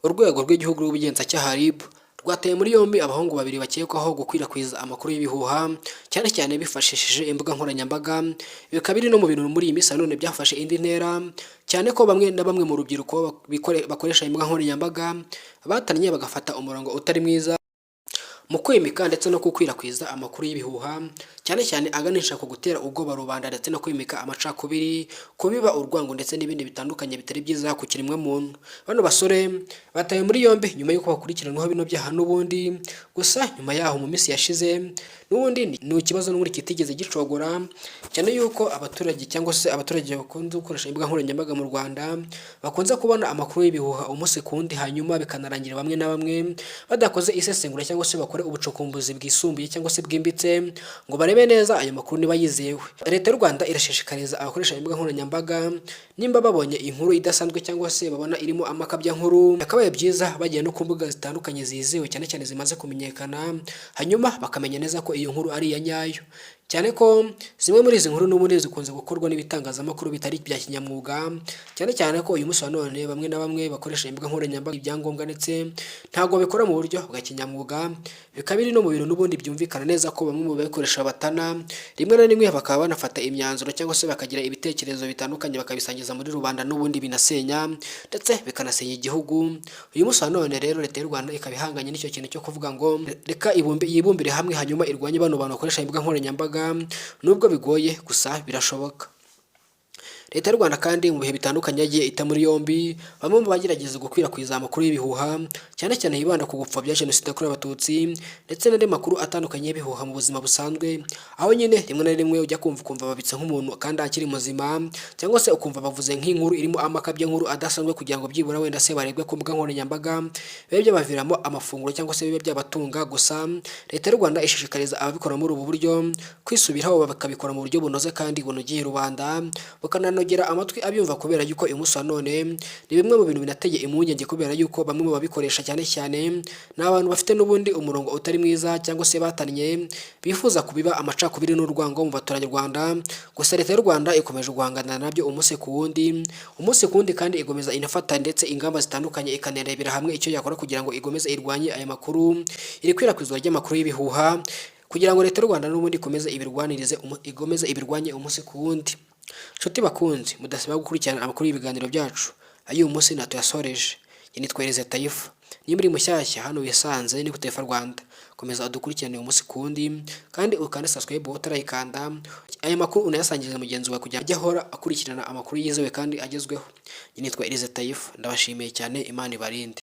Urwego rw'Igihugu rw'Ubugenzacyaha RIB rwataye muri yombi abahungu babiri bakekwaho gukwirakwiza amakuru y'ibihuha, cyane cyane bifashishije imbuga nkoranyambaga. Bikaba biri no mu bintu muri iyi minsi nanone byafashe indi ntera, cyane ko bamwe na bamwe mu rubyiruko bakoresha imbuga nkoranyambaga batannye, bagafata umurongo utari mwiza mu kwimika ndetse no gukwirakwiza amakuru y'ibihuha, cyane cyane aganisha ku gutera ubwoba rubanda ndetse no kwimika amacakubiri, kubiba urwango ndetse n'ibindi bitandukanye bitari byiza ku kiremwamuntu. Bano basore batawe muri yombi nyuma y'uko bakurikiranweho bino byaha n'ubundi. Gusa nyuma yaho, mu minsi yashize, n'ubundi ni ikibazo n'ubundi kitigeze gicogora, cyane yuko abaturage cyangwa se abaturage bakunze gukoresha imbuga nkoranyambaga mu Rwanda bakunze kubona amakuru y'ibihuha umunsi ku wundi, hanyuma bikanarangira bamwe na bamwe badakoze isesengura cyangwa se bakore ubucukumbuzi bwisumbuye cyangwa se bwimbitse ngo barebe neza ayo makuru niba yizewe. Leta y'u Rwanda irashishikariza abakoresha imbuga nkoranyambaga, nimba babonye inkuru idasanzwe cyangwa se babona irimo amakabyankuru, yakabaye byiza bagiye no ku mbuga zitandukanye zizewe, cyane cyane zimaze kumenyekana, hanyuma bakamenya neza ko iyo nkuru ari iya nyayo, cyane ko zimwe muri izi nkuru n'ubundi zikunze gukorwa n'ibitangazamakuru bitari ibya kinyamwuga, cyane cyane ko uyu munsi wa none bamwe na bamwe bakoresha imbuga nkoranyambaga ibyangombwa ndetse ntabwo babikora mu buryo bwa kinyamwuga. Bikaba biri no mu bintu n'ubundi byumvikana neza ko bamwe mu babikoresha batana rimwe na rimwe, bakaba banafata imyanzuro cyangwa se bakagira ibitekerezo bitandukanye, bakabisangiza muri rubanda, n'ubundi binasenya ndetse bikanasenya igihugu. Uyu munsi wa none rero, Leta y'u Rwanda ikaba ihanganye n'icyo kintu cyo kuvuga ngo reka yibumbire hamwe, hanyuma irwanye bano bantu bakoresha imbuga nkoranyambaga. Nubwo bigoye, gusa birashoboka. Leta y'u Rwanda kandi mu bihe bitandukanye yagiye ita muri yombi bamwe mu bagerageza gukwirakwiza amakuru y'ibihuha, cyane cyane yibanda ku gupfobya Jenoside yakorewe Abatutsi ndetse n'andi makuru atandukanye y'ibihuha mu buzima busanzwe, aho nyine rimwe na rimwe ujya kumva ukumva babitse nk'umuntu kandi akiri muzima, cyangwa se ukumva bavuze nk'inkuru irimo amakabyankuru adasanzwe kugira ngo byibura wenda se barebwe ku mbuga nkoranyambaga, bibe byabaviramo amafunguro cyangwa se bibe byabatunga. Gusa Leta y'u Rwanda ishishikariza ababikora muri ubu buryo kwisubiraho, bakabikora mu buryo bunoze kandi bunogeye rubanda, bukananogera amatwi abyumva, kubera yuko uyu munsi wa none ni bimwe mu bintu binateye impungenge, kubera yuko bamwe mu babikoresha cyane cyane ni abantu bafite n'ubundi umurongo utari mwiza cyangwa se batannye, bifuza kubiba amacakubiri n'urwango mu baturarwanda. Gusa Leta y'u Rwanda ikomeje guhangana nabyo umunsi ku wundi, umunsi ku wundi, kandi ikomeza inafata ndetse ingamba zitandukanye, ikanarebera hamwe icyo yakora kugira ngo ikomeze irwanye aya makuru, iri kwirakwizwa ry'amakuru y'ibihuha, kugira ngo Leta y'u Rwanda n'ubundi ikomeze ibirwanirize, ikomeze ibirwanye umunsi ku wundi. Nshuti bakunzi mudasiba gukurikirana amakuru y'ibiganiro byacu, ay'uyu munsi natuyasoreje. Njye nitwa Elize Tayifa. Niba uri mushyashya hano wisanze, ni ku Taifa Rwanda, komeza udukurikirane umunsi ku wundi, kandi ukande subscribe utarayikanda. Aya makuru unayasangize mugenzi wawe kugira ngo ajye ahora akurikirana amakuru yizewe kandi agezweho. Njye nitwa Elize Tayifa, ndabashimiye cyane, Imana ibarinde.